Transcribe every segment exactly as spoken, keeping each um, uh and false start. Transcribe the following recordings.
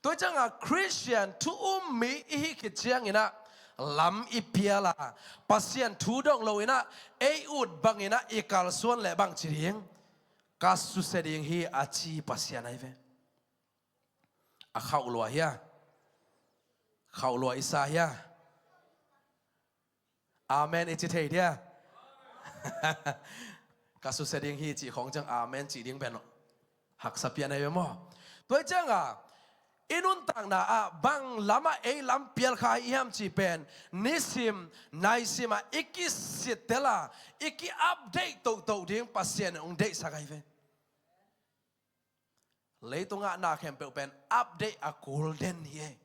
Tua ciangah Khristian thu um mi i hih khit cianginah lam i pial a, Pasian thu dong loinah ei ut banginah i kalsuan leh bang ci ding? Ka susia ding hi a ci Pasian ahi ve. A khauh lua hia? Khauh lua i sa hia? Amen i ci thei dia? Ka susia ding hi cih khawng ciang amen cih ding pen haksa pian ahi ve maw? Tua ciangah i nuntakna ah bang lamah ei lam pial kha i hiam cih pen nisim naisimah i kisittel a, i ki-update tohtoh ding Pasian in hong deihsak ahi ve. Leitungah na khempeuh pen update a kul den hi ei.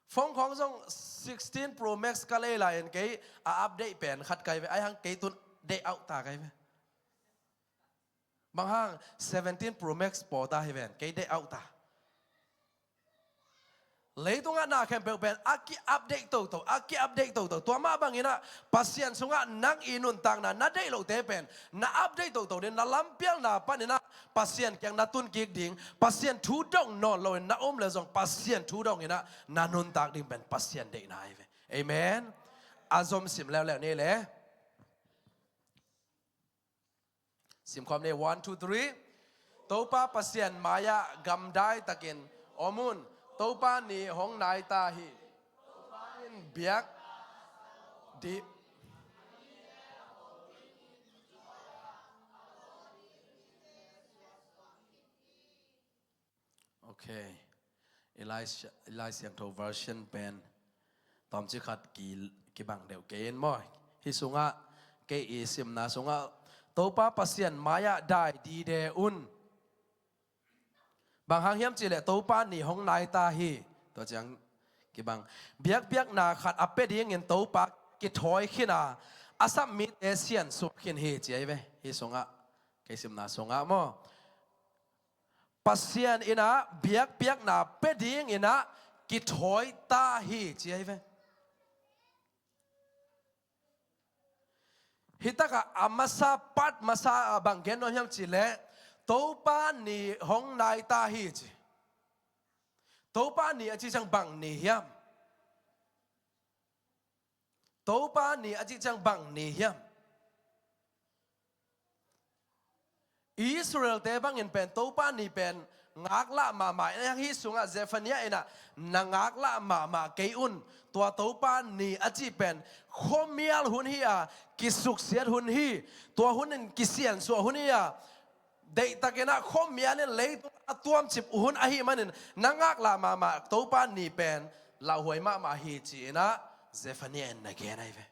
Phone khawng zong sixteen Pro Max ka lei lai-in kei a update pen khat kai ve, ahi hang kei tun deih auh ta kai ve. Bang hang seventeen Pro Max paw ta hi ven, kei deih auh ta. Leitungah na khempeuh pen a ki-update toto, a ki-update toto. Tua mah banginah Pasian sungah nang i nuntakna na deih lohte pen na update toto ding, na lampialna paninah Pasian kiang na tun kik ding, Pasian thu dong nawn loin na um le zong Pasian thu donginah na nuntak ding pen Pasian deihna ahi ve. Amen. A zom sim leuleu ni le. Simkhawm ni, one, two, three. Topa Pasian mai-ah gamdai takin om un. Topa ni hong nai ta hi. Topa in biak dih. Ok. I Lai, i Lai Siangtho version pen tawmcik khat ki, kibang deuh kei in maw? Hih sungah kei i simna sungah Topa Pasian mai-ah dai dide un. Bang hang hiam cihleh Topa ni hong nai ta hi. Tua ciang kibang biakpiakna khat a pia dingin Topa kithawi khin a, a sap mite siansuah khin hi ci ahi ve. Hih sungah kei simna sungah maw? Pasian inah biakpiakna pia dinginah kithawi ta hi ci ahi ve. Hitakah a masa, part masa ah bang gen nuam hiam cihleh Topa ni hong nai ta hi ci. Topa ni a ci ciang bang ni hiam? Topa ni a cih ciang bang ni hiam? Israelte bangin pen Topa ni pen ngaklah mahmah in, hih sungah Zephaniah inah na ngaklah mahmah kei un. Tua Topa ni a cih pen khuamial hun hi a, kisuksiat hun hi. Tua hun in kisiansuah hun hi a, deihtakinah khuamial in leitung a tuamcip hun ahih manin na ngaklah mahmah Topa ni pen lauhuai mahmah hi ci-inah Zephaniah in na gen ahi ve.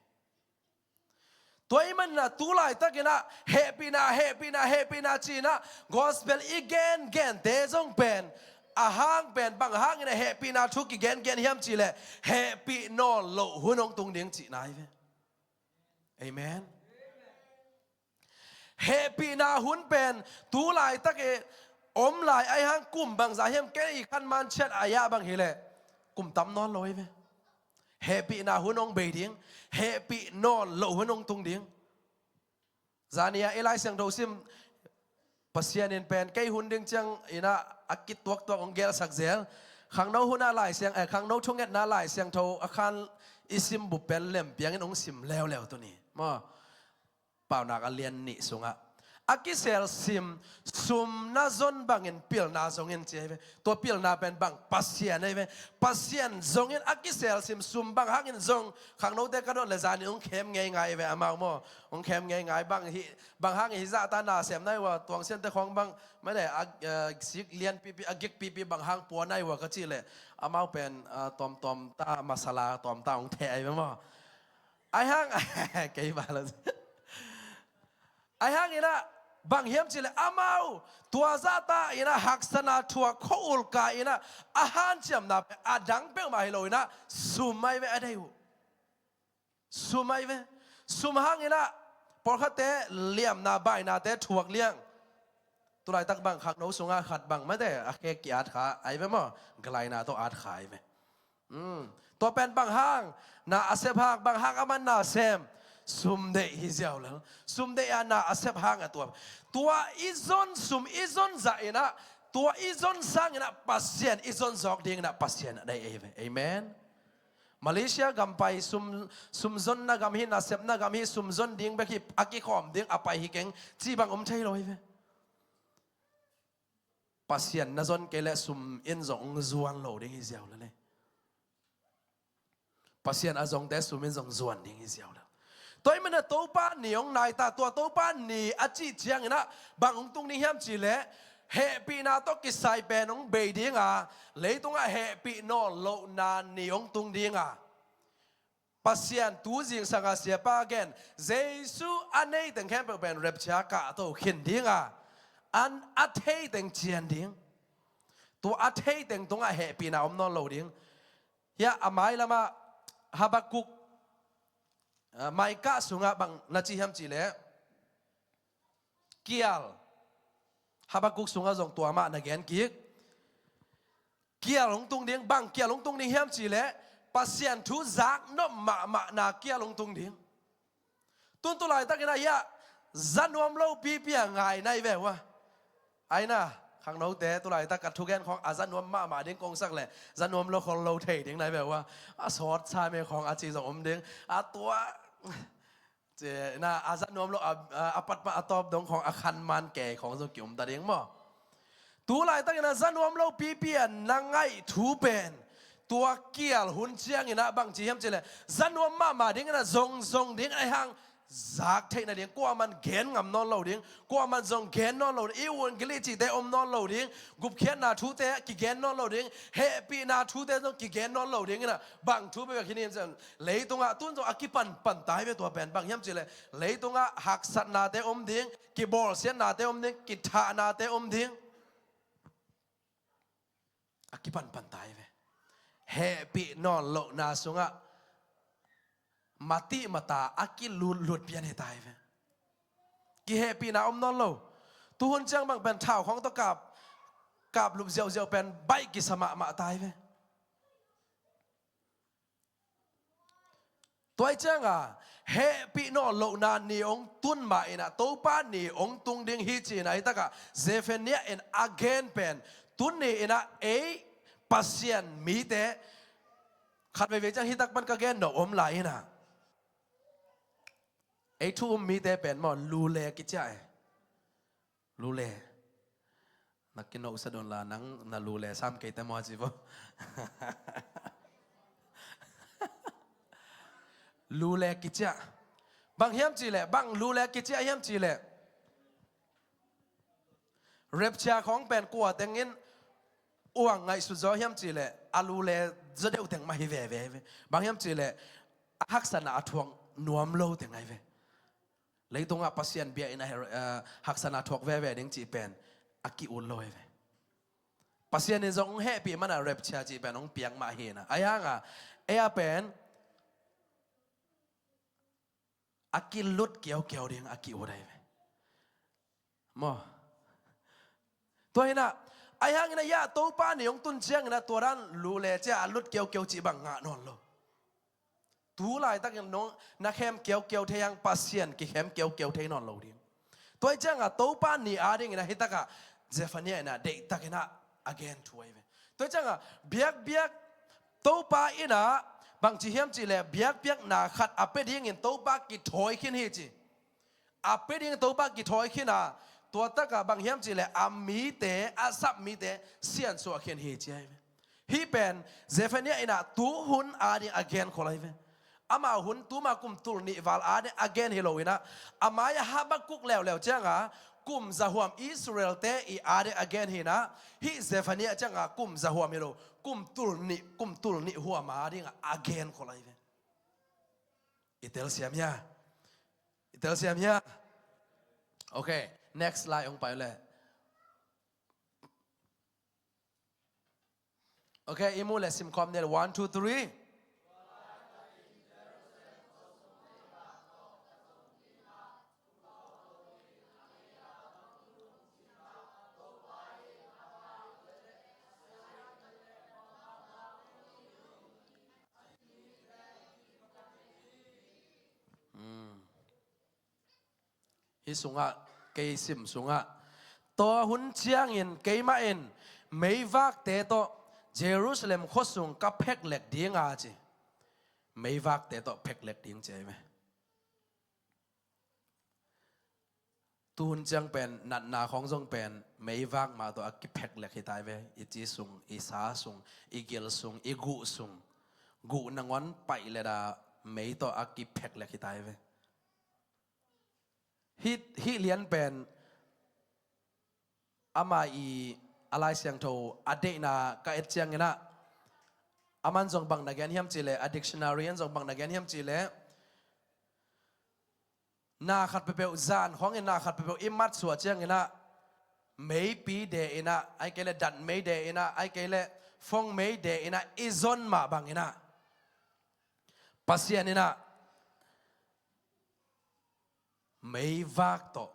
Tua ahih maninah tu laitakinah hehpihna, hehpihna, hehpihna ci-inah gospel i gengente zong pen a hang pen bang hanginah hehpihna thu kigengen hiam cihleh hehpih nawn loh hun hong tung ding cihna ahi ve. Amen. Hehpihna hun pen tu laitak i om lai ahi hang kum bangzah hiam, kei i khan man ciat a yah bang hileh kum tam nawn lo hi ve. Hehpihna hun hong bei ding, hehpih nawn loh hun hong tung ding. Zani-ah i Lai Siangtho sim Pasian in pen kei hun ding ciang inah a kituaktuak hong gelsak zel. Khangno hunah Lai Siang, eh, khangno thungetna Lai Siangtho a khan i sim bup pen lem piangin hong sim leuleu tuni maw? Paunak a lian nih sungah a kisel sim, sum na zon bangin pilna zongin ci ahi ve. Tua pilna pen bang? Pasian ahi ve. Pasian zongin a kisel sim, sum bang hangin zong khangnote ka dot le zanin hong khem ngeingai ve amau maw? Hong khem ngeingai bang hi, bang hangin hih zahta na sem nai ua, tuangsiante khawng bang mane a, eh, sik lian pipi, a gik pipi bang hang pua nai ua ka cih leh amau pen, ah, tawmtawm ta masala tawmta hong theh ahi ve maw? Ahi hang kei bang lo. Ahi hanginah bang hiam cihleh amau tua zahta inah haksatna thuak khua-ul ka inah a hanciamna pen a dang peuhmah hi lo inah sum ahi ve a dei uh. Sum ahi ve. Sum hanginah pawlkhatte liamna bainate thuak liang. Tulaitak bang khangno sungah khat bang mate a khek ki-at kha ahi ve maw? Galaina tawh at kha ahi ve. Tua pen bang hang na a sep hak, bang hang a man na sem? Sum deih hi ziau lel. Sum deih a na a sep hang a tua. Tua i zon sum i zon zah inah Tua i zon sangin ah Pasian i zon zawk dingin ah Pasian a deih ei ve. Amen. Malaysia gam pai sum, sumzonna gam hi, nasepna gam hi, sumzon ding bek hi, a kikhawm ding a pai hi keng ci bang om thei lo hi ve. Pasian na zon kei leh sum in zong zuan lo ding hi ziau lel e. Pasian a zongte sum in zong zuan ding hi ziau lel. Tua ahih manin ah Topa ni hong nai ta, tua Topa ni a cih ciangin ah bang hong tung ding hiam cih leh, hehpihna tawh kisai pen hong bei ding a, leitungah hehpih nawn lohna ni hong tung ding a, Pasian tu zingsang a siapa gen, Jesu a nei teng khempeuh pen rapture kahto khin ding a, an a thei teng cian ding. Tua a thei teng tungah hehpihna om nawn lo ding. Hiah a mailamah Habakuk, ah, Micah sungah bang na ci hiam cih leh, kial. Habakuk sungah zong tua mah na gen kik. Kial hong tung ding, bang kial hong tung ding hiam cih leh, Pasian thu zak nop mahmahna kial hong tung ding. Tun tu laitakin ah hiah za nuam lo pipi a ngai nai ve ua. Ai na, khangnote tu laitak a thugen khawng a za nuam mahmah ding kong sak leh za nuam lo khol lo thei ding nai ve ua. A sawt sa me khawng a ci zong om ding. A tua, ci na, a za nuam lo a, a, a pat pan a tawp dong khawng a khan man kei khawng zong ki-om ta ding maw. Tu laitakin ah za nuam lo pipi a na ngaih thu pen, tua kial hun ciangin ah bang ci hiam cih leh, za nuam mahmah dingin ah zong zong ding ahih hang zak theih nading, kuaman gen ngam nawn lo ding, kuaman zong gen nawn lo ding, i un gili cihte om nawn lo ding, gupkhiatna thute kigen nawn lo ding, hehpihna thute zong kigen nawn lo dingin ah bang thu bek a khin hiam cih leh, leitungah tun zong a kipanpan ta hi ve tua pen, bang hiam cih leh, leitungah haksatnate om ding, kibawlsiatnate om ding, kithahnate om ding. A kipanpan ta hi ve. Hehpih nawn lohna sungah matih mata a kilutlut pian hi ta hi ve. Kihehpihna om nawn lo. Tuhun ciang bang pen thau khawng tawh kap, kap lup ziauziau pen baih kisa mahmah ta hi ve. Tua hi ciangah hehpih nawn lohna ni hong tun mah in ah Topa ni hong tung ding hi ci-in ah, hi takah Zephaniah in a gen pen, tuni in ah ei Pasian mite khat veivei ciang hi tak pan ka gen nop om lai in ah, ei thu um mite pen maw, lu le kiciah e. Lu le. Na kinohsa don la nang na lu le sam kei te maw ci bo. Lu le kiciah. Bang hiam cih leh, bang lu le kiciah hiam cih leh, rapture khawng pen kua teng in uang ngaihsut zaw hiam cih leh, a lu le zaw deuh teng mah hi veve hi ve. Bang hiam cih leh, a haksatna a thuak nuam lo teng ahi ve. Leitungah Pasian bia in a he-, eh, haksatna thuak veve ding cih pen a ki-ut lo hi ve. Pasian in zong hong hehpih man a rapture cih pen hong piak mah hi na. Ahi hang a, ei a pen a kilut kiaukiau ding a ki-ut ahi ve. Maw. Tua hi na, ahi hang in a, ya, Topa ni hong tun ciang in a, tua dan lu le cia a lut kiaukiau cih bang ngah nawn lo. Tu laitakin nong na khem kiaukiau thei hang, Pasian kikhem kiaukiau thei nawn lo ding. Tua hi ciangah Topa ni adingin a hi takah Zephaniah in a deihtakin a a gen thu ahi ve. Tua hi ciangah biakbiak Topa in a bangci hiam cihleh biakbiakna khat a pia dingin Topa kithawi khin hi ci. A pia ding Topa kithawi khin a, tua takah bang hiam cihleh a mite, a sap mite siansuah khin hi ci ahi ve. Hih pen Zephaniah in a tuhun ading a gen khol ahi ve. Amah hun tuma kum tul nih val ading a gen hi lo in a, a mai-ah Habakkuk leuleu cianga kum zahuam Israel-te i ading a gen hi in a, hih Zephaniah cianga kum zahuam hi lo, kum tul nih, kum tul nih huam ading a gen khol ahi ve. I telsiam hia? I telsiam hia? Ok, next slide hong pai le. Ok, i muh le simkhawm ni le, one, two, three. Hmm. Hih sungah, kei sim sungah, Tua hun ciangin keimah in meivakte tawh Jerusalem khuasung ka pheklek ding a ci. Meivakte tawh pheklek ding ci ahi ve. Tuhun ciang pen natna khawng zong pen meivak mah tawh a kipheklek hi tai ve. I ci sung, i sa sung, i gil sung, i guh sung, guh nangawn paih leta mei tawh a kipheklek hi tai ve. Hih, hih lian pen ama i a Lai Siangtho a deihna ka et cianginah, aman zong bang na gen hiam cihleh, a dictionary in zong bang na gen hiam cihleh, na khat peuhpeuh zan khawngin na khat peuhpeuh i matsuah cianginah, meipi de inah, ai kei leh datmei de inah, ai kei leh fongmei de inah i zon mah banginah, Pasian inah meivak tawh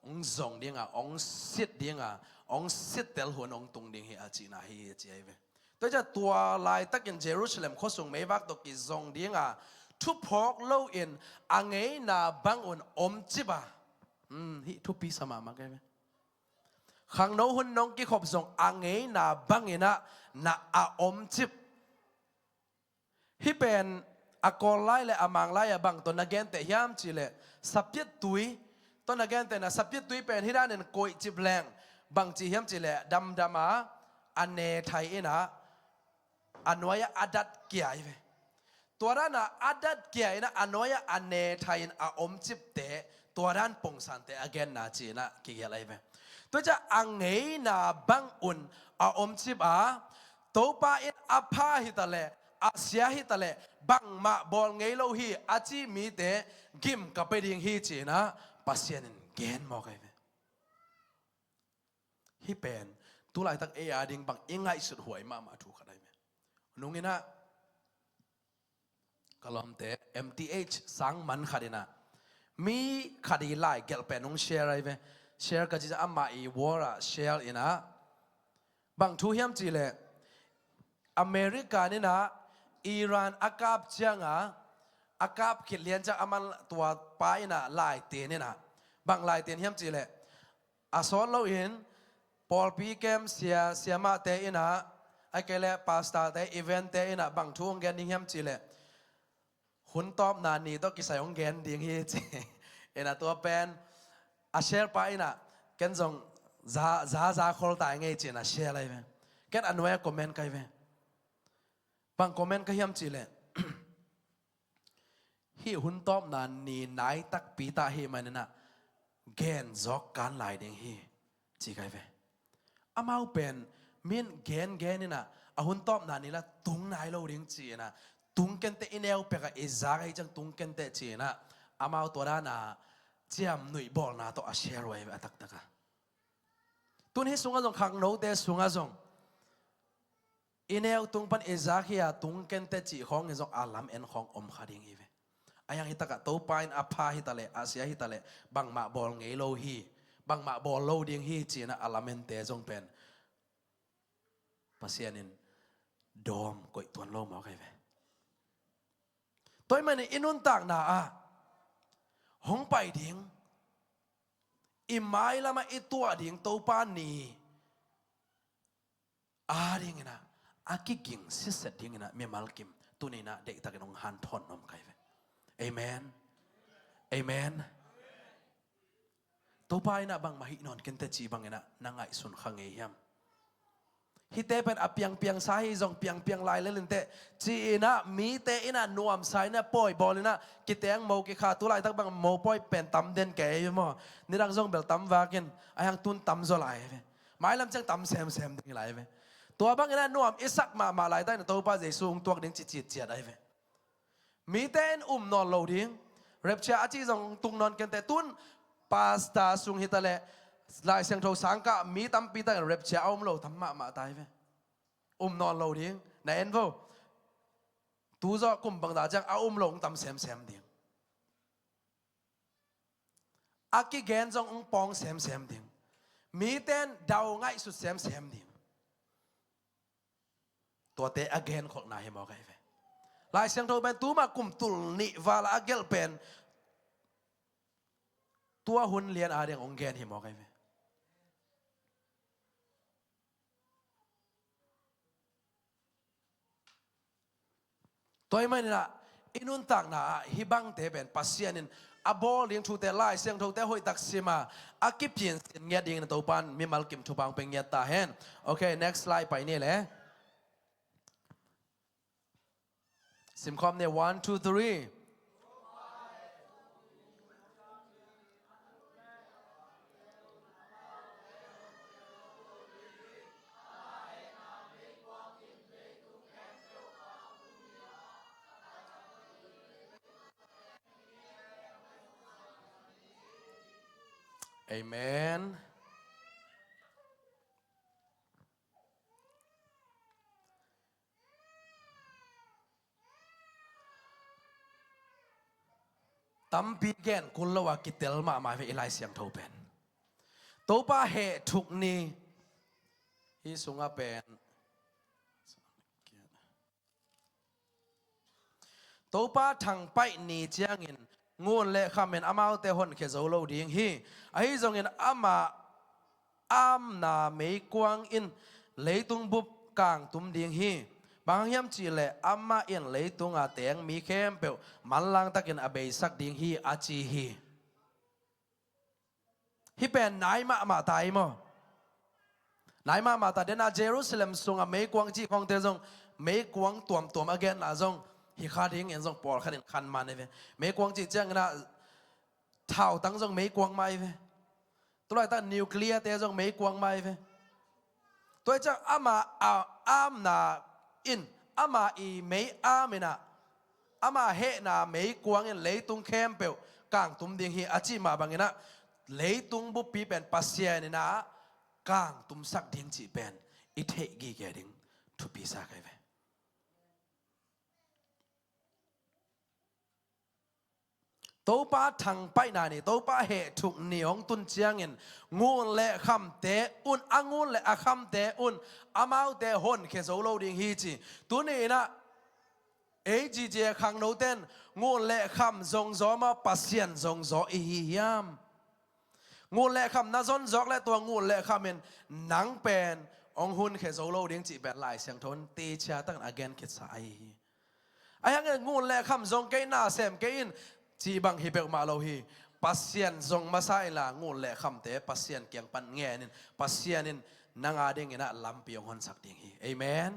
hong zong dinga, hong sit dinga, hong sittel hun hong tung ding hi a cihna hi a ci ahi ve. Tua ciah tua laitakin Jerusalem khuasung meivak tawh kizong dinga, thuphawk loin a ngeina bangun omcip a. Hmm, hih thupi sa mahmah ka hi ve. Khangno hun nong kikhop zong a ngeina banginah na a omcip. Hih pen a Kawl lai le a Mang lai a bang tawh na genteh hiam cihleh, sapiat tui tawh na genteh na, sapiat tui pen hih danin koihcip leng bang ci hiam cihleh, damdam a, a ne thai inah, a nuai-ah a dat kia hi ve. Tua dana a dat kia inah a nuai-ah a ne thai in a omcipte, tua dan pungsante a genna ci inah kigelh ahi ve. Tua ciah a ngeina bangun a omcip a, Topa in a pha hitaleh, a sia hitaleh, bangmah bawl ngei lo hi a ci mite gim ka pia ding hi ci inah Pasian in gen mawk ahi ve. Hih pen tu laitak ei a ding bang i ngaihsut huai mahmah thu khat ahi ve. Nunginah ka lawmte M T H sang man khat inah, mi khat i lai gelh pen hong share ahi ve. Share ka ci ciah amah i wall ah share inah, bang thu hiam cihleh, America inah Iran a kap cianga, a kap khit lian ciang aman tua pa inah laiten inah, bang laiten hiam cihleh, a sawt loin pawlpi kem sia, siamahte inah, ai kei leh pastorte, evantte inah bang thu hong gen ding hiam cihleh, hun tawpna ni tawh kisai hong gen ding hi ci inah, tua pen a share pa inah, ken zong za, za, za khol tai ngei ci inah share lai ve. Ken a nuai-ah comment kai ve. Bang comment ka hiam cihleh, hih hun tawpna ni nai takpi ta hi maninah gen zawk kan lai ding hi ci kai ve. Amau pen min gen gen inah, a hun tawpna ni la tung nai lo ding ci inah, tung kenteh, i neu pekah i zak ahi ciang tung kenteh ci inah, amau tua dana ciamnuih bawlna tawh a share uh ahi ve a taktakah. Tun hih sungah zong, khangnote sungah zong i neu tung pan i zak hi a, tung kenteh cih khawngin zong a lam en khawng om kha ding hi ve. A hiang hitakah Topa in a pha hitaleh, a sia hitaleh, bangmah bawl ngei lo hi, bangmah bawl lo ding hi ci inah a lamente zong pen Pasian in dawm koih tuan lo mawk ahi ve. Tua ahih manin i nuntakna ah hong pai ding, i mailamah i tuah ding Topa ni a dinginah a kiging sitset dinginah mimal kim tuni inah deihtakin hong hanthawn nuam ka hi ve. Amen. Amen. Topa inah bangmah hih nawn kenteh cih banginah na ngaihsun kha ngei hiam? Hihte pen a piangpiang sa hi zong, piangpiang lai lel inteh ci inah mite inah nuamsa inah pawi bawl inah kiteng mo kikha, tu laitak bang mo pawi pen tam den kei hi maw? Nidang zong bel tam vakin, a hiang tun tam zaw lai hi ve. Mailam ciang tam semsem ding lai ve. Tua bangin a nuam i sak mahmah laitak in Topa Jesu hong tuak ding ci citciat ahi ve. Mite in um nawn lo ding. Rapture a cih zong tung nawn kenteh, tun pastor sung hitaleh, Lai Siangtho sang kah mi tampi tak in rapture a um lo tam mahmah ta hi ve. Um nawn lo ding. Na en vo. Tu zawh kum bangzah ciang a um lo hong tam semsem ding. A kigen zong hong pawng semsem ding. Mite in dau ngaihsut semsem ding. Tuate a genkholhna hi mawk ahi ve. Lai Siangtho pen tuma kum tul nih val a gelh pen tua hun lian a ding hong gen hi mawk ahi ve. Tua ahih manin ah i nuntakna ah hih bangte pen Pasian in a bawl ding thute Lai Siangthote hoihtak sim a, a kipiansin ngiat dingin Topa'n mimal kim thupha hong pia ngiat ta hen. Okay, next slide pai ni le. Simkhawm ni, one, two, three. Amen. Tampi gen kul lo a kitel mahmah ve i Lai Siangtho pen. Topa heh thuk ni hi sungah pen. Topa thangpaih ni ciangin ngun le khamin amaute honkhia zo lo ding hi. Ahi zongin ama amna meikuang in leitung bup kangtum ding hi. Bang hang hiam cihleh amah in leitunga teng mi khempeuh manlang takin a beisak ding hi, a ci hi. Hih pen nai mahmah ta hi maw? Nai mahmah ta. Dena Jerusalem sungah meikuang cih khawngte zong, meikuang tuamtuam a genna zong hi kha dingin zong pawlkhat in khan man hi ve. Meikuang cih ciangin ah thautang zong meikuang mah hi ve. Tulaitak nuclear te zong meikuang mah hi ve. Tua hi ciang ama a amna in, ama i mei am in ah, ama hehna meikuang in leitung khempeuh kangtum ding hi, a cih mah bangin ah leitung buppi pen Pasian in ah kangtumsak ding cih pen i theih gige ding thupi sa kai ve. Topa thangpaihna ni, Topa heh thuk ni hong tun ciangin ngun le khamte un, a ngun le a khamte un amaute honkhia zo lo ding hi ci. Tuni in ah ei G J khangnote in ngun le kham zongzaw maw, Pasian zongzaw i hi hiam? Ngun le kham na zon zawk le tua ngun le kham in nang pen hong honkhia zo lo ding cih pen Lai Siangtho in teci takin a gen khitsa ahi hi. Ahi hangin ngun le kham zong kei, na sem kei in cih bang hi peuhmah lo hi. Pasian zong masa inla ngun le khamte Pasian kiang pan ngen in, Pasian in nang a dingin ah lampi hong honsak ding hi. Amen.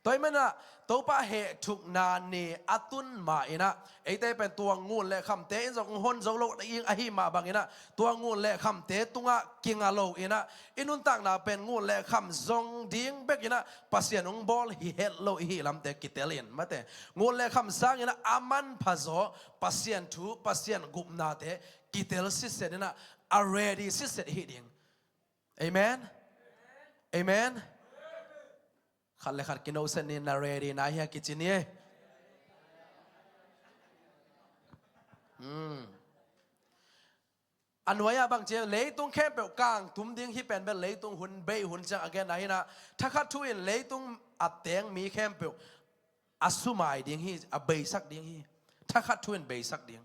Tua ahih manin ah Topa heh thukna ni a tun ma in ah eite pen tua ngun le khamte in zong hon zo lo ding ahi mah bangin ah tua ngun le khamte tungah kinga lo in ah i nuntakna pen ngun le kham zong ding bek in ah Pasian hong bawl hi het lo i hih lamte kitel in, mate, ngun le kham sangin ah a manpha zaw Pasian thu, Pasian gupnate kitel sitset in ah a ready sitset i hih ding. Amen. Amen. Khat le khat kinoset ni, na ready na hia kici ni. Hmm. A nuai-ah bang ci, leitung khempeuh kangtum ding hi pen bel leitung hun bei hun ciang a gen ahi na, thakhat thu in leitung a teng mi khempeuh a sumai ding hi, a beisak ding hi. Thakhat thu in beisak ding.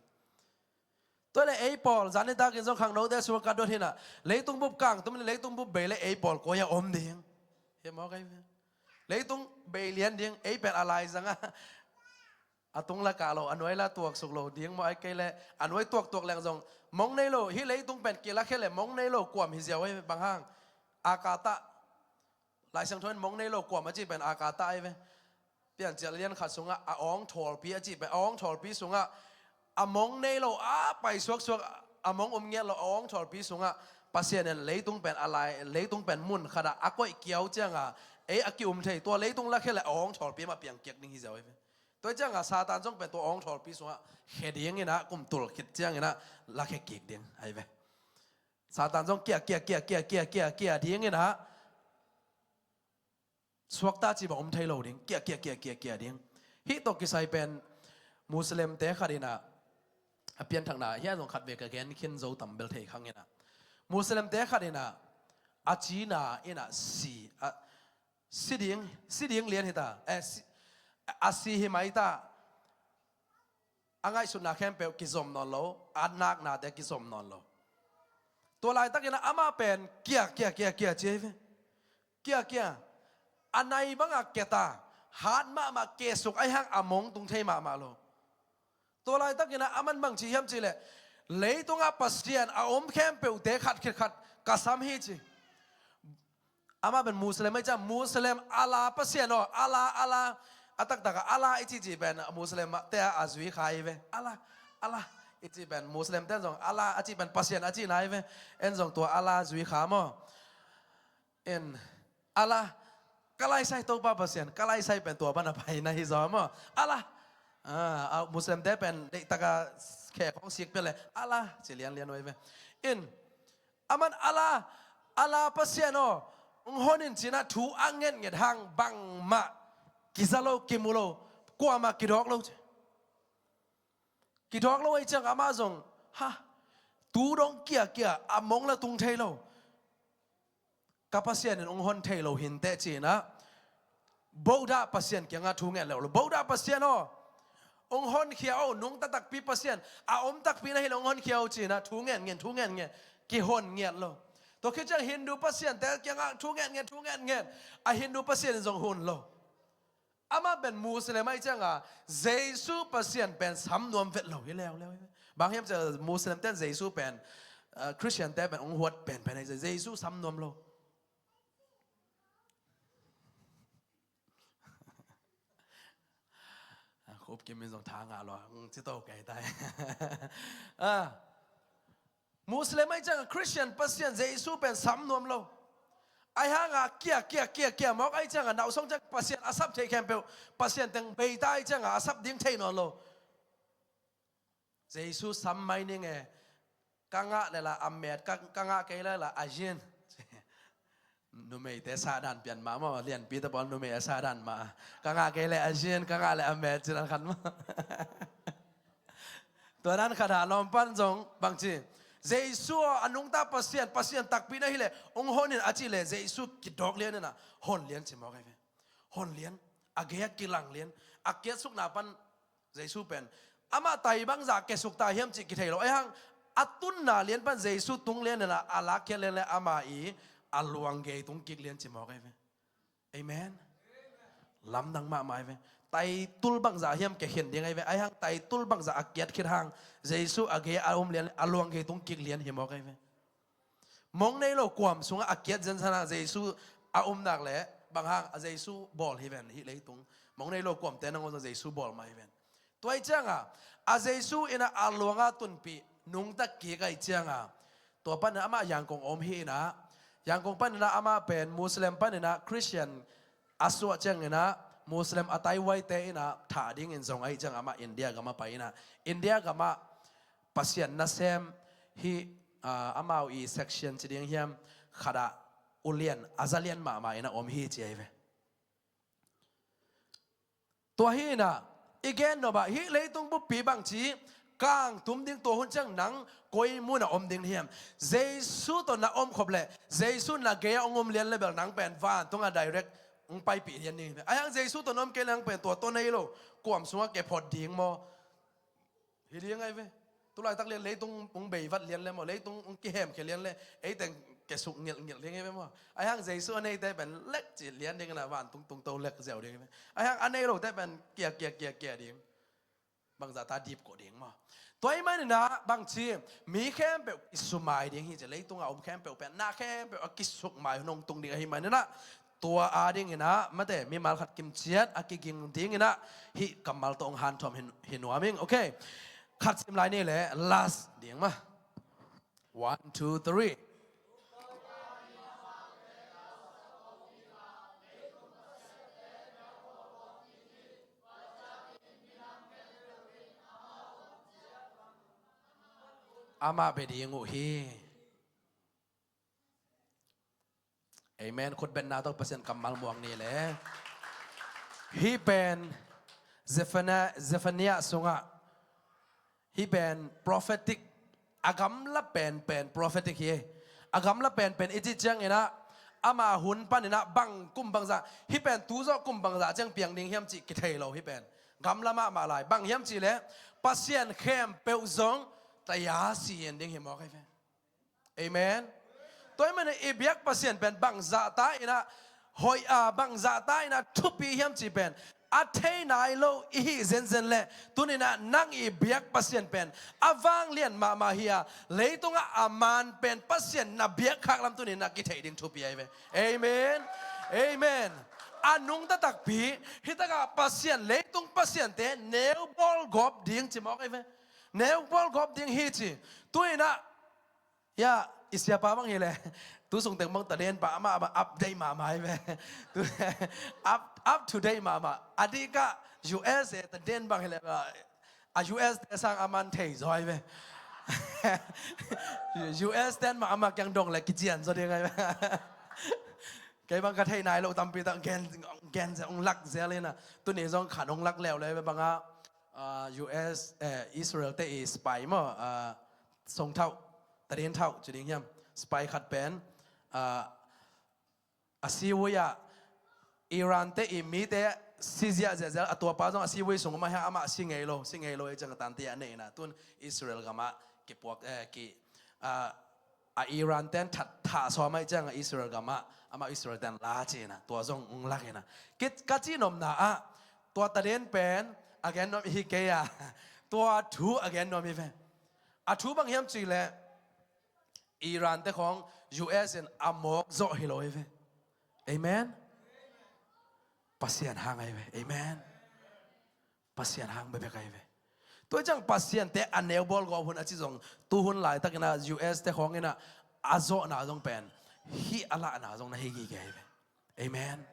Tua le ei pawl, zan nitakin zong khangnote sungah ka dot hi na, leitung bup kangtum le leitung bup bei le ei pawl koi-ah om ding? Hi maw, kai ve. Leitung bei lian ding, ei pen a laizang a, a tung la kah lo, a nuai la tuaksuk lo ding maw, ai kei le a nuai tuaktuak leng zong mong nei lo, hih leitung pen kilakhia le mong nei lo kuam hi ziau ei, bang hang? Akata. Lai Siangtho in mong nei lo kuam a cih pen akata ahi ve. Piancil lian khat sungah a awng thawlpi a cih pen, a awng thawlpi sungah a mong nei lo, a pai suaksuak, a mong um ngiat lo a awng thawlpi sungah Pasian in leitung pen a lai, leitung pen mun khatah a koih kiau ciangah ei a ki-um thei, tua leitung lakhia le a awng thawlpi mah piang kiak ding hi ziau ahi ve. Tua ciangah Satan zong pen tua awng thawlpi sungah khia dingin ah kum tul khit ciangin ah lakhia kik ding ahi ve. Satan zong kia, kia, kia dingin ah suakta cih bang om thei lo ding. Kia, kia, kia, kia, kia ding. Hih tawh kisai pen Muslimte khat in ah, a pianthakna hiah zong khat vei ka gen khin zo tam bel thei khang in ah, Muslimte khat in ah a cina in ah si, a, si ding, si ding lian hi ta, eh, si, a si hi mai ta. A ngaihsutna khempeuh kizom nawn lo, a naknate kizom nawn lo. Tua laitakin ah amah pen kia, kia, kia, kia ci hi ve. Kia, kia. A nai bangah kia ta, hat mahmah, kesuk ahi hang a mong tung thei mahmah lo. Tua laitakin ah aman bang ci hiam cih leh, leitungah Pasian a om khempeuhte khat khit khat ka sam hi ci. Amah pen Muslim ahi ciang, Muslim Allah Pasian aw, Allah, Allah. A taktak ah Allah i cihcih pen Muslim te a zui kha hi ve. Allah, Allah i cih pen Muslim ten zong Allah a cih pen Pasian a cihna hi ve. En zong tua Allah zui kha maw. En, Allah, ka laisai Topa Pasian, ka laisai pen tua pan a paina hi zaw maw. Allah. Ah, a Muslim te pen deihtak a khe khong sik pia leh Allah ci lianlian uh hi ve. En, aman Allah, Allah Pasian aw, hong hon in ci-in ah thu a ngetnget hang bangmah kiza lo, kimu lo, kuamah kidawk lo ci. Kidawk lo ahi ciang amah zong, ha, tu dong kiakia, a mong la tung thei lo. Ka Pasian in hong hon thei lo hi inteh ci-in ah, Buddha Pasian kiangah thu ngen lo lo. Buddha Pasian aw, hong honkhia o, nungta takpi Pasian, a om takpi na hi lo, hong honkhia o ci-in ah thu ngen ngen, thu ngen ngen, kihon ngiat lo. Tua khit ciang Hindu Pasian te kiangah thu ngen ngen, thu ngen ngen, a Hindu Pasian in zong hun lo. Amah pen Muslim ahi cianga, Jesu Pasian pen sam nuam vet lo hi leuleu hi. Bang hiam cih leh Muslim ten Jesu pen, ah, Christian te pen hong huat penpen ahi ciang Jesu sam nuam lo. Ah, khup kim in zong tha ngah lo, hong ci to kei tai. Ah. Muslim ahi cianga Christian Pasian Jesu pen sam nuam lo. Ahi hanga kia, kia, kia, kia mawk ahi cianga, nausong ciang Pasian a sap thei khempeuh, Pasian teng beita ahi cianga a sap ding thei nawn lo. Jesu sam mai ning e, ka ngah le la a met, ka, ka ngah kei le la a zin. Numeite sahdan pian mah maw, lianpite pawl numei a sahdan mah. Ka ngah kei le a zin, ka ngah le a met, ci dan khat maw. Tua dan khat a lawm pan zong bang ci. Jesu aw, a nungta Pasian, Pasian takpi na hi leh, hong hon in a cih leh, Jesu kidawk lian in a, hon lian ci mawk ahi ve. Hon lian, a gei a kilang lian, a kiatsukna pan Jesu pen amah tai bangzah kesuk ta hiam cih kithei lo. Ahi hang a tunna lian pan Jesu tung lian in a, a lakkhiat lian le ama i a luang gei tung kik lian ci mawk ahi ve. Amen. Lamdang mahmah ahi ve. Taitul bangzah hiam kekhin ding ahi ve. Ahi hang taitul bangzah a kiat khit hang Jesu a gei a um lian, a luang gei tung kik lian hi mawk ahi ve. Mong nei lo kuam sungah a kiat zenzen a Jesu a um nak leh bang hang a Jesu bawl hi ven hih leitung. Mong nei lo kuamte nangawn zong Jesu bawl mah hi ven. Tua hi cianga a Jesu in a luanga tunpih nungta kik ahi cianga tua panin amah Yangon om hi in a, Yangon panin a amah pen Muslim panin a Christian a suah ciangin a Muslim a taihuaite in a thah dingin zong ahi cianga amah India gamah pai in a, India gamah Pasian nasem hih, ah, amau i section ci ding hiam, khat ah ulian a zalian mahmah in a om hi ci ahi ve. Tua hi in a, i gen nop ah hih leitung buppi bangci kang tum ding, tua hun ciang nang koi mun a om ding hiam? Jesu tawh na om khop leh Jesu na gei a hong um lian le bel nang pen vantung a direct hong paipih lian ding hi ve. Ahi hang Jesu tawh na om kei leh nang pen tua tawh nei lo kuam sungah kephot ding maw? Hi ding ahi ve. Tulaitak lian leitung hong beivat lian le maw, leitung hong kihemkhia lian le, ei teng kesuk ngilh ngilh ding ahi ve maw. Ahi hang Jesu a neite pen lek ci lian ding in a, vantung tungto lek ziau ding ahi ve. Ahi hang a nei lote pen kia, kia, kia, kia ding. Bangzah ta dipkoh ding maw. Tua ahih manin a bangci, mi khempeuh kisumai ding hi ci, leitung a om khempeuh pen na khempeuh a kisukmai hun hong tung ding ahih manin a, tua adingin a, mate, mimal khat kimciat a kiging dingin a, hih kammal tawh hong hanthawn hi, hi nuam ing. Ok. Khat sim lai ni le, last ding mah. One, two, three. Amah bia ding uh hi. Amen. Khutbetna tawh Pasian kammal muang ni le. Hih pen Zephaniah, Zephaniah sungah hih pen prophetic, a gamla penpen prophetic hi. A gamla penpen i cih ciangin a, ama hun panin a bang kum bangzah, hih pen tu zawh kum bangzah ciang piang ding hiam cih kithei lo hih pen. Gamla mahmah lai. Bang hiam cih leh Pasian khempeuh zong taya si in ding hi mawk ahi ve. Amen. Tua ahih manin i biak Pasian pen bangzah ta in a, hoih a bangzah ta in a thupi hiam cih pen a thei nai lo i hih zenzen leh, tuni-in ah nang i biak Pasian pen a vanglian mahmah hi a, leitungah a man pen Pasian na biak khak lam tuni-in ah kitheih ding thupi ahi ve. Amen. Amen. A nungta takpi, hih takah Pasian, leitung pasiante neu bawlgawp ding ci mawk ahi ve. Neu bawlgawp ding hi ci. Tu-in ah, ya, i siapa bang hi leh, tu sung teng bang taden pa amah, amah update mahmah hi ve. Tu, up, up to date mahmah. A dikah U S A taden bang hi leh, a U S te sang a man thei zaw hi ve. U S ten mah amah kiang dong leh kician zaw ding hi ve. Kei bang ka thei nai lo tampi tak gen, gen zel, ong lak zel hi na. Tuni zong khat ong lak leuleu hi ve bang a, ah, U S, eh, Israel te i spy maw, ah, song thauh, taden thauh ci ding hiam, spy khat pen, ah, a sivui ah Iran te i mite si ziahziah zel, a tuapa zong a sivui sung om a, hiah amah si ngei lo, si ngei lo, ei ciang a tante a neihna tun Israel gamah kipuak, eh, ki, ah, a Iran ten that, thah sawm a, ei ciang a Israel gamah, amah Israel ten la ci na, tua zong ong lak hi na. Kit, ka cih nopna ah, tua taden pen a gen nuam i hi kei a, tua thu a gen nuam hi ve. A thu bang hiam cih leh, Iran te khawng U S in a mawk zawh hi lo hi ve. Amen. Pasian hang ahi ve. Amen. Pasian hang bekbek ahi ve. Tua ciang Pasian te a neu bawlgawp hun a ci zong, tu hun laitakin ah U S te khawng in ah a zawhna zong pen hih a lahna zong na hi gige ahi ve. Amen.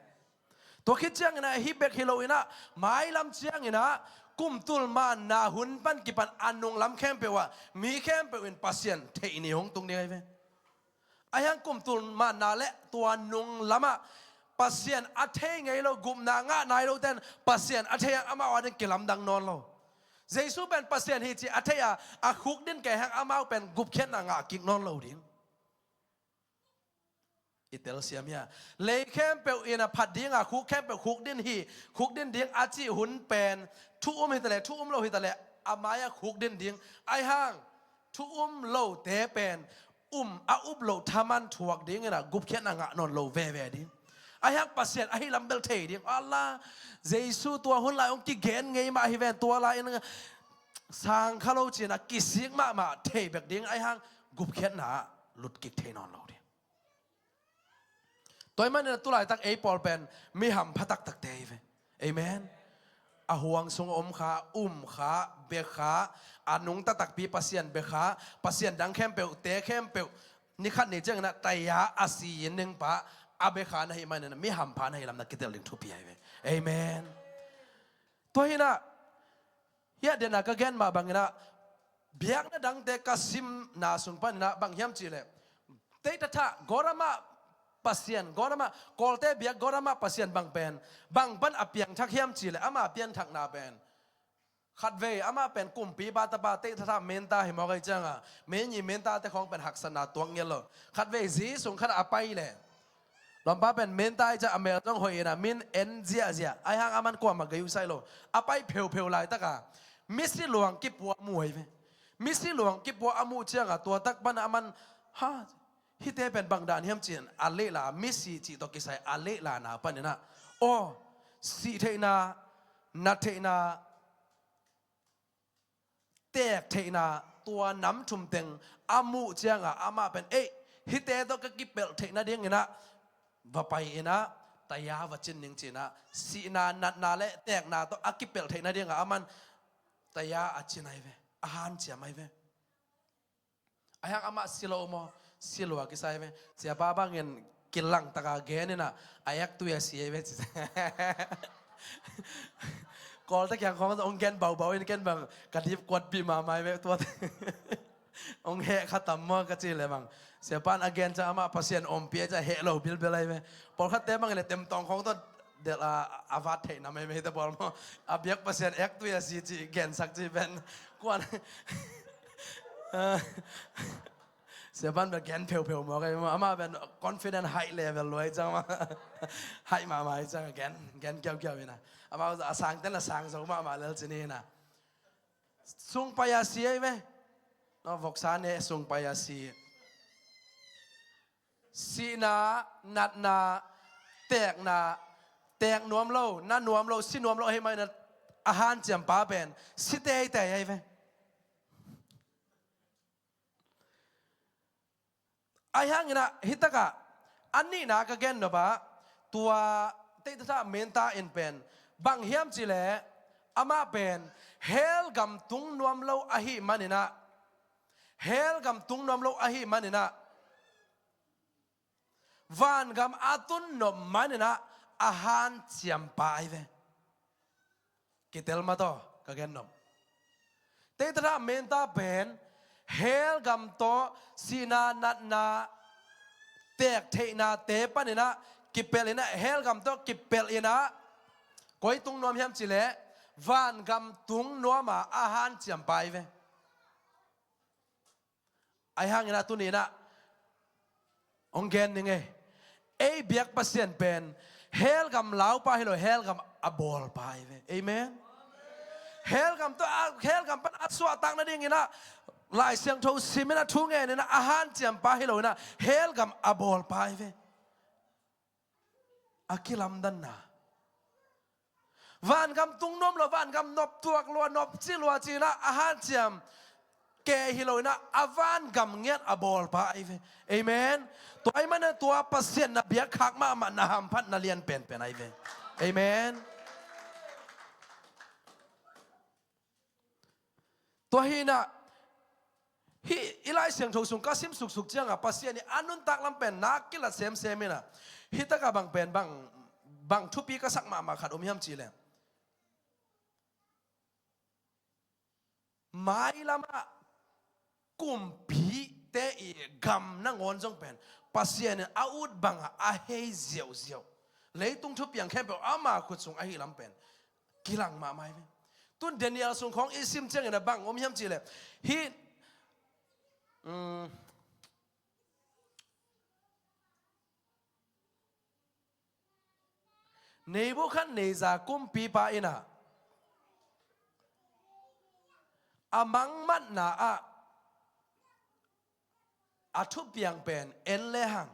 Tua khit ciangin ah hih bek hi lo in ah, mailam ciangin ah kum tul manna hun pan kipan a nunglam khempeuh ah mi khempeuh in Pasian theih ni hong tung ding ahi ve. Ahi hang kum tul manna le tua nunglam ah Pasian a thei ngei lo, gupna ngah nai lo ten Pasian a thei hang amau ading kilamdang nawn lo. Jesu pen Pasian hi ci a thei a, a khukdin kei hang amau pen gupkhiatna ngah kik nawn lo ding. I telsiam hia? Lei khempeuh in a phat ding a, khuk khempeuh khukdin hi, khukdin ding a cih hun pen thu um hi ta leh, thu um lo hi ta leh, a mai-ah khukdin ding. Ahi hang thu um lote pen um, a up loh thaman thuak ding in a gupkhiatna ngah nawn lo veve ding. Ahi hang Pasian ahi lam bel thei ding. Allah, Jesu tua hun lai hong kigen ngei mah hi ven, tua lai in sang kha lo ci-in a kisik mahmah thei bek ding. Ahi hang gupkhiatna ah lut kik thei nawn lo ding. Tua ahih manin a tu laitak ei pawl pen mi hampha taktakte hi ve. Amen. A huang sung a om kha, um kha, bia kha, a nungta takpi Pasian bia kha, Pasian dang khempeuhte khempeuh ni khat ni ciangin a taya a si in ding pa a bia kha na hih manin a mi hampha na hih lam na kitel ding thupi ahi ve. Amen. Tua hi-in ah, hiah den a ka gen mah bangin ah, biakna dangte ka simna sung panin ah bang hiam cih leh, teitha thah, Gotama Pasian, Gotama, Kawlte biak Gotama Pasian bang pen, bang pan a piangthak hiam cih leh, ama pianthakna pen, khatvei amah pen kumpipa tapa, teitha thah menta hi mawk ahih ciangin, mi nyi mentate khawng pen haksatna tuak ngiat lo. Khatvei zi sung khat a pai leh, lawmpa pen menta ahih ciang a mel zong hoih in a, min en ziahziah. Ahi hang aman kuamah gei uh sai lo. A pai pheupheu laitak a misi luang kipua a mu ahi ve. Misi luang kipua a muh ciangin tua tak pan aman, ha, hihte pen bang dan hiam ci-in a lehla, misi cih tawh kisai a lehlana panin ah, aw, sih theihna, nat theihna, teek theihna, tua nam thum teng a muh ciangin amah pen, ei, hihte tawh ka kipelh theih nadingin ah va pai in ah taya va cin ning ci-in ah, sihna, natna le teekna tawh a kipelh theih nadingin aman taya a cin ahi ve, a hanciam ahi ve. Ahi hang amah si lo maw, si lua kisa ahi ve. Siapa bangin kilang taka gen in ah, a ektui a si ahi ve ci. Kawlte kiang khawng hong gen baubau in, ken bang ka dip kuatpih mahmah ahi ve tua. Hong heh kha tam maw ka cih leh bang, siapa in a gen ciang amah Pasian ompih ahih ciang heh lo bilbel ahi ve. Pawlkhatte bangin leh temtawng khawng tawh delh a, a vat theih nam ahi ve hihte pawl maw. A biak Pasian ektui a si cih gensak cih pen, kuan. Siapa in bel gen pheupheu mawk ahi maw. Amah pen confident high level lua ahih ciang mah, high mahmah ahih ciang gen, gen kiaukiau in ah. Amah a sangte'n a sang zo mahmah lel ci ni in ah. Sung pai a si ahi ve. No, voksa ne, sung pai a si. Sihna, natna, teekna, teek nuam lo, na nuam lo, si nuam lo ahih manin a hanciam pa pen si teitei ahi ve. Ahi hangin ah, hih takah a nihna ka gen nop ah, tua Teitha Menta in pen bang hiam cih leh, amah pen hell gam tung nuam lo ahih manin ah, hell gam tung nuam lo ahih manin ah, vangam a tun nop manin ah a hanciam pa ahi ve. Kitel mah tawh ka gen nop. Teitha Menta pen hell gam tawh sihna, natna, teek theihnate panin ah kipelh in ah, hell gam tawh kipelh in ah, koi tung nuam hiam cih leh, vangam tung nuam a a hanciam pa ahi ve. Ahi hangin ah tuni in ah hong gen ning ei. Ei biak Pasian pen hell gam lau pa hi lo, hell gam a bawl pa ahi ve. Amen. Hell gam tawh a, hell gam pan a suahtak nadingin ah Lai Siangtho sim in ah, thu ngen in ah a hanciam pa hi lo in ah, hell gam a bawl pa ahi ve. A kilamdanna, vangam tung nuam lo, vangam nop tuak lua, nop ci lua ci in ah a hanciam kei hi lo in ah, a vangam ngiat a bawl pa ahi ve. Amen. Tua ahih manin ah tua Pasian na biak khak mahmah, na hamphatna lian penpen ahi ve. Amen. Tua hi in ah, hih i Lai Siangtho sung ka sim suksuk ciangah Pasian in a nuntak lam pen na kilat semsem in ah, hih takah bang pen bang, bang thupi ka sak mahmah khat om hiam cih leh, mailam ah kumpite i gam nangawn zong pen Pasian in a ut bangah a hei ziauziau. Leitung thupiang khempeuh ama khut sung ahi lam pen kilang mahmah hi ve. Tun Daniel sung khawng i sim ciangin a bang om hiam cih leh, hih, um, Nebukhadnezzar kumpipa in ah a mangmatna ah a thupiang pen en lehang,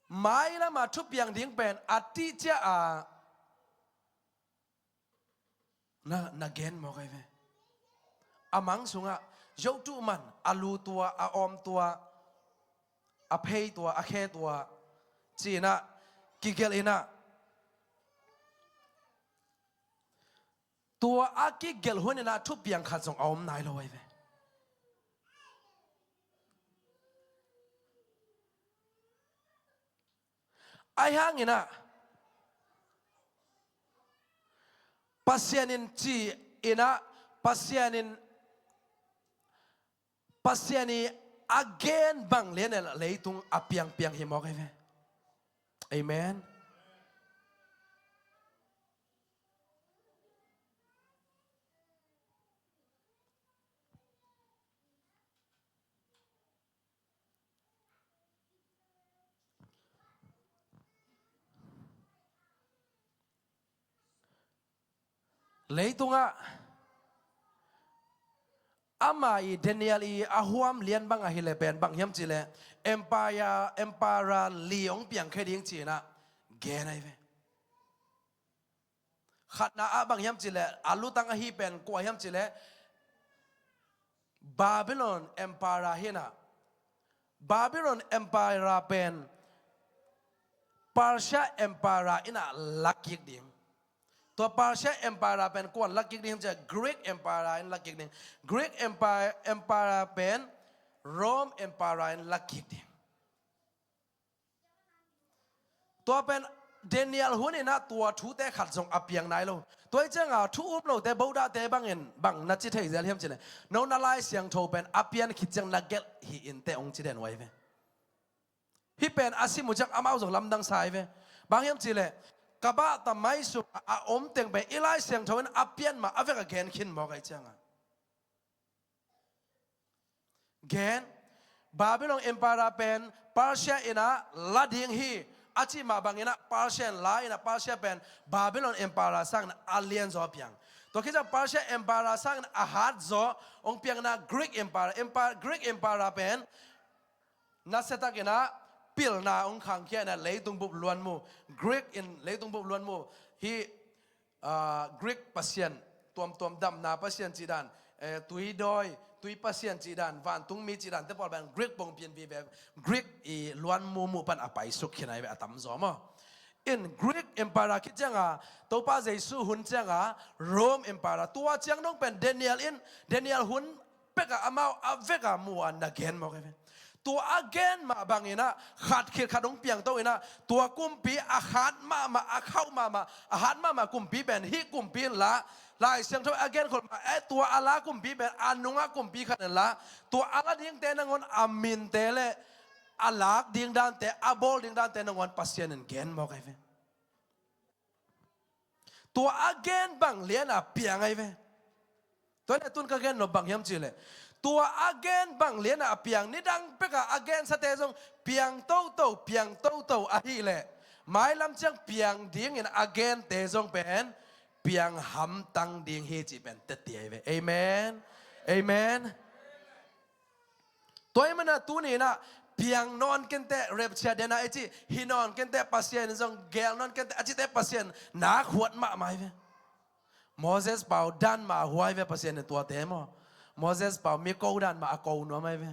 mailam a thupiang ding pen a tihciah a na, na gen mawk ahi ve. A mang sungah zotuh man, a lu tua, a awm tua, a phei tua, a khe tua ci in ah kigelh in ah, tua a kigelh hun in ah thupiang khat zong a om nai lo ahi ve. Ahi hangin ah, Pasian in ci in ah, Pasian in, Pasian i a gen bang lian in ah leitung a piangpiang hi mawk ahi ve. Amen. Leitungah ama i Daniel i a huam lian bang ahi leh pen bang hiam cih leh, empire, emperor li hong piangkhia ding ci in ah gen ahi ve. Khatna ah bang hiam cih leh, a lutang ahi pen kua hiam cih leh, Babylon emperor hi in ah, Babylon emperor pen Persia emperor in ah lakik ding. Tua Persia emperor pen kuan lakik ding hiam cih leh, Greek emperor in lakik ding. Greek empire, emperor pen Rome emperor in lakik ding. Tua pen Daniel hun in ah tua thute khat zong a piang nai lo. Tua hi ciangah thu um lote, Buddhate bangin bang na ci thei zel hiam cih leh, no na Lai Siangtho pen a pian khit ciang na gelh hi inteh hong ci den uh ahi ve. Hih pen a sim uh ciang amau zong lamdang sa ahi ve. Bang hiam cih leh, ka bah ta mai sungah a om teng pen i Lai Siangtho in a pian mah a vek a gen khin mawk ahi ciangah. Gen, Babylon emperor pen Persia in ah la ding hi a cih mah bangin ah Persia in la in ah, Persia pen Babylon emperor sangin a lianzaw a piang. Tua khit ciang Persia emperor sangin a hatzaw hong piang in ah Greek emperor, emperor, Greek emperor pen nasia takin ah pilna hong khangkhia in ah leitung bup luanmu, Greek in leitung bup luanmu hi. Ah, Greek pasian tuamtuam, damna pasian cih dan, eh, tui dawi, tui pasian cih dan, vantung mi cih dan te pawl pen Greek pongpi in vive, Greek i luanmu mu pan a paisuk khin ahi ve, a tamzaw maw. In Greek Empire khit cianga Topa Jesu hun cianga Rome Empire, tua ciang dong pen Daniel in, Daniel hun pekah amau a vekah mu a na gen mawk ahi ve. Tua a gen mah bangin ah khat khit khat hong piangto in ah, tua kumpi a hat mahmah, a khauh mahmah, a hat mahmah kumpi pen hih kumpi in la, Lai Siangtho a genkhol mah, eh, tua a la kumpi pen a nungah kumpi khat in la, tua a la dingte nangawn a minte le a lak ding dante, a bawl ding dante nangawn Pasian in gen mawk ahi ve. Tua a gen bang liana piang ahi ve. Tua le tun ka gen nop bang hiam cihleh, tua a gen bang liana a piang, nidang pekah a gensate zong piang toto, piang toto ahileh, mailam ciang piang dingin a gente zong pen piang hamtang ding hi cih pen teti ahi ve. Amen. Amen. Tua ahih manin ah tuni in ah piang nawn kenteh, rapture den ah i cih, hi nawn kenteh, Pasian in zong gel nawn kenteh a cihte Pasian nakhuat mahmah ahi ve. Moses pau dan mah a hua ahi ve Pasian in tuate maw. Moses pau mi ko dan mah a ko nuam ahi ve.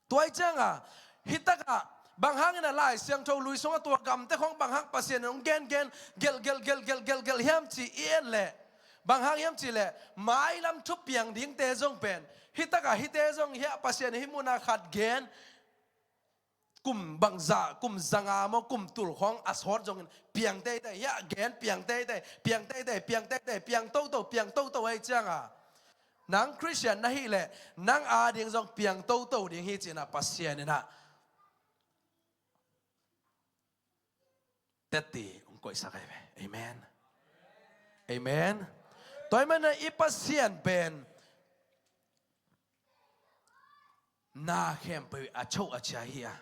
Tua ahih cianga hih takah bang hangin ah Lai Siangtho lui sungah tua gamte khawng bang hang Pasian in hong gengen, gelh gelh gelh gelh gelh gelh hiam ci i et leh, bang hang hiam cihleh, mailam thupiang dingte zong pen, hih takah hihte zong hiah Pasian in hih muna khat gen, kum bangzah, kum zanga maw, kum tul khawng a sawt zongin piang teitei, hiah gen piang teitei, piang teitei, piang teitei, piang toto, piang toto ahih cianga, nang Khristian na hih leh nang ading zong piang toto ding hi ci-in ah Pasian in ah teti hong koihsak ahi ve. Amen. Amen. Tua ahih manin ah i Pasian pen na khempeuh a cho a chia hi a,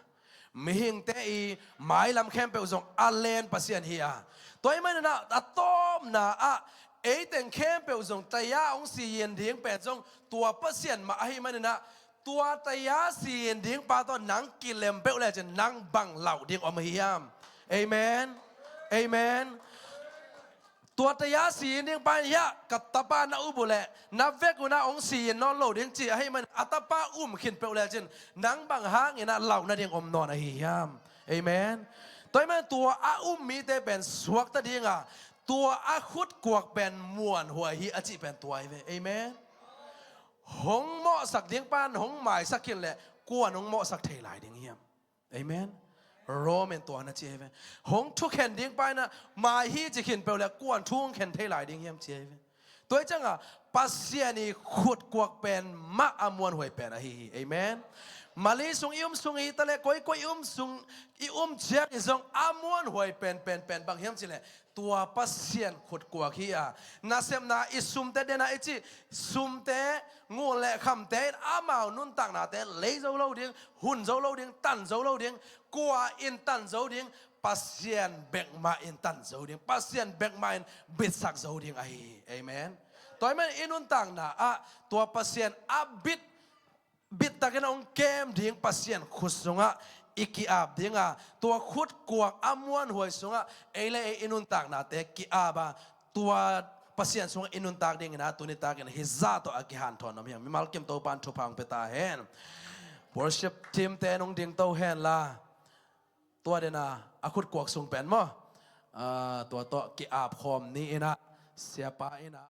mihingte i mailam khempeuh zong a len Pasian hi a. Tua ahih manin ah a tawpna ah eiteng khempeuh zong taya hong siyin ding pen zong tua Pasian mah ahih manin ah, tua taya siyin ding pa tawh nang kilem peuh lecin nang bang lauh ding om ahi hiam? Amen. Amen. Tua taya siyin ding pa in hiah ka tapa na up uh leh na vek un ah hong siyin nawn lo ding ci ahih manin a tapa um khin peuh lecin nang bang hangin ah lauh nading om nawn ahi hiam? Amen. Tua ahih manin tua a um mite pen suakta dinga, tua a khutkuak pen muanhuai hi a cih pen tua ahi ve. Amen. Hong mawhsak ding pan hong maisak khin leh kuan hong mawhsak thei lai ding hiam? Amen. Rome in tua na ci ahi ve. Hong thukhen ding pa in ah mai hi ci khin peuh leh kuan thu hong khen thei lai ding hiam ci ahi ve. Tua ahih cianga Pasian i khutkuak pen mah a muanhuai pen ahi hi. Amen. Mali sung i um sung i ta leh koikoi i um sung i um ciangin zong a muanhuai pen pen pen bang hiam cihleh, tua Pasian khutkuak hi a. Nasepna i sumte den ah i cih, sumte ngun le khamte in amau nuntaknate lei zo lo ding, hun zo lo ding, tan zo lo ding, kua in tan zo ding, Pasian bek mah in tan zo ding, Pasian bek mah in bitsak zo ding ahi hi. Amen. Tua ahih manin i nuntakna ah tua Pasian a bit bittakin a hong kem ding Pasian khut sungah i ki-ap dinga, tua khutkuak a muanhuai sungah ei le ei i nuntaknate ki-ap a, tua Pasian sungah i nuntak dingin ah tuni takin hih zah tawh a kihanthawn om hi hang. Mimal kim Topa'n thupha hong pia ta hen. Worship team te nong dingto hen la. Tua den a, a khutkuak sung pen maw, ah, tua tawh ki-ap khawm ni in ah, siapa in ah